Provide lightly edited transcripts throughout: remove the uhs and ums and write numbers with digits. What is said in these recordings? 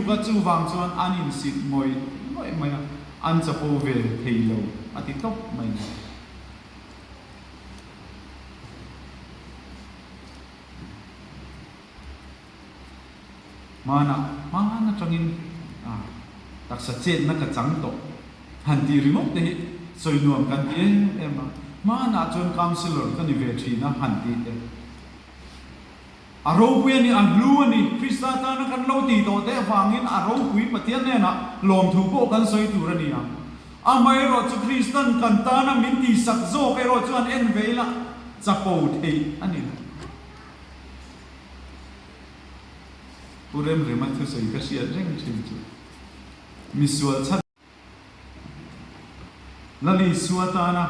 lutuk a, chuvang chuan an insit ngawih ngawih mai a, an chapo ve thei lo a ti tawp mai ni. Hmanah hman atangin taksa chetna ka chang tawh han tih ringawt te hi sawi nuam kan ti em em a, hmanah chuan councillor ka ni ve thin a han tih te. A ropui a ni, a hlu a ni, Krista tana kan lo tih tawh te avangin a ropui Pathian hnenah lawmthu pawh kan sawi tur a ni a. Amaherawh chu Kristan kan tana min tihsak zawk erawh chuan en ve ila chapo theih a ni lo. Pu Remrema thusawi ka hriat reng thin chu misual chhan Lal Isua tana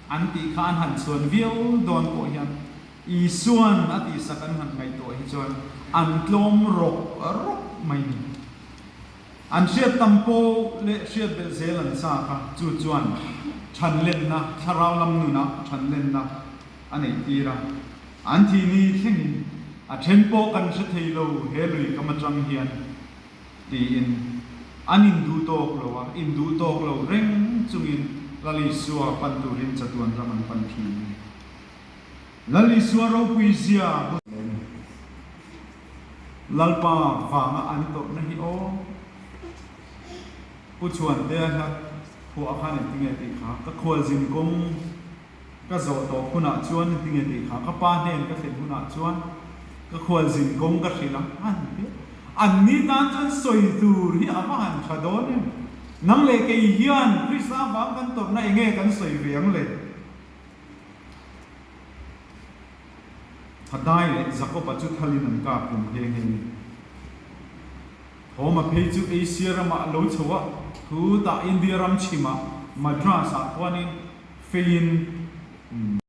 an tih kha an han chhuan viau dawn pawh hian Isuan a tihsak an han ngaihtuah hi chuan an tlawm rawk rawk mai ni. An hriat tam pawh leh hriat belh zel an chak a, chu chuan thanlenna, thlarau lam nunah thanlenna a neih tir a, an thih ni thlengin a then pawh kan hre thei lo he lui kam atang hian tiin an induh tawk lo a, induh tawk lo reng chungin Lal Isua pan turin chatuan ram an pan thin a ni. Lal Isua ropui zia hmu hle ni. Lalpa vanga an tawrhna hi aw. Pu Chhuantea hla phuah khan engtinge tih kha ka khualzin kawng Ka zawh tawh hunah chuan tinge tih kha ka pa hnen ka thlen hunah chuan ka khualzin kawng ka hrilh ang a ni piah. An ni tan chuan sawi tur hi a va han tha dawn em? Nang leh kei hian Krista vang kan tawrhna enge kan sawi ve ang le? Hadai leh Jakob-a chu thalin an kap hlum nghe nghe ni. Thawma phei chu Asia ramah a lo chho a, thu tah India ram chhimah Madras-ah khuanin feiin.